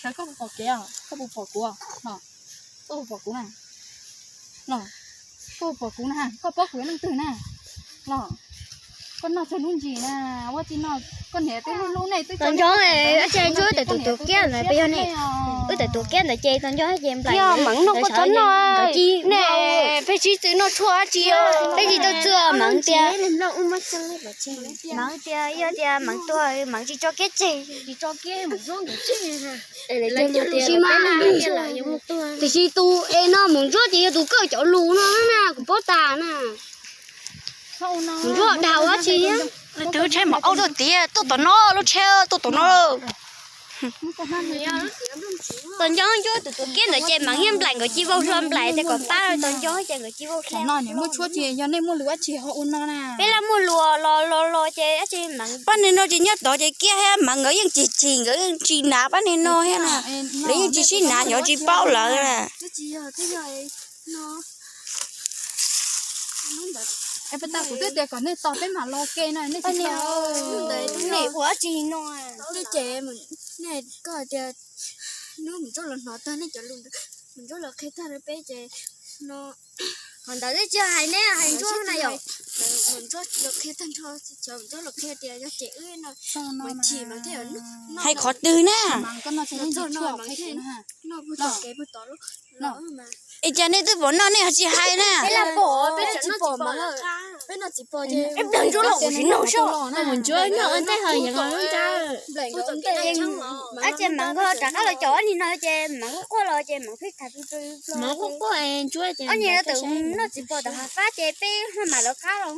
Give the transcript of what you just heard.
Koj puas pom kev os? Koj puas pom kuv os? Los, koj puas pom kuv na? Los, koj puas pom kuv na? Koj paub kuv yog leej twg na? Los, koj noj txog lub ntsis na, ua tsis noj, koj niam twb hlub hlub nej twb. Tos nco, wb tsis ntsuab wb tawm tus tuav kiab ntawd puas yog ne? Wb tawm tuav kiab ntawd ces tos nco ces nplais. Yog meem noj koj txhob noj ne. Peb tsis txwm noj tshuaj dab tsi, peb tsis tau txwm. Meem tias, meem tias yog tias meem tuag meem tsis tso kiab tseg, tsis tso kiab mus zuab nkawd tseg. Tiam sis mas, tiam sis tus es no mus ntsuab ces yog tus kawj cov lus no na, kuv paub tas na. Mus ntsuab dag ua dab tsi thiab. Tus tsheb maum aub tuaj tiag, tuaj tom no, lub tsheb tuaj tom no. Tos nco ntsuab tus tuav kiab ntawd ces meem yeej nplaim nkawd cia vau hlo nplaim tias kom pab, tos nco ces nkawd cia vau hlo. Muaj tshuaj ces yog nej muaj lus dab tsi ho ua no na. Peb laj muaj lus los los los ces dab tsi meem. Pab neeg no ces nyob tod ces kiab thiab meem nkawd yeej cig cig nkawd yeej tsis hnav pab neeg no thiab na. Lawv yeej tsis sib hnav, yog tsis paub lawv na. Es pas tas kuv twb tias kom nej tos peb mam los ke na, nej tsis tos. Nej ua dab tsi no? Twb ces, koj tias hnub mus ntsuab los hnov tag nej cov lus, mus ntsuab los qhia tag rau peb ces no. Qhov ntawd twb tsis hais neb hais ntsuab na yom. Mus ntsuab los qhia tag nrho, mus ntsuab los qhia tias yog ces wb no, mus chim mas thiaj hais qhov twg na. Es cas nej twb pom noj nej ho tsis hais na? Peb tsis pom, peb noj txiv pos ces peb noj ntsuab los mus ntsuab noj ua ntej ho yeej. Ab ces meem nkaus rov qab los caum ob niag no ces meem quaj quaj los ces meem pheej tham pw pw. Meem quaj quaj ntsuab ces ob niag no tawm noj txiv pos tawm hav fab ces peb ho mam lawv qab los.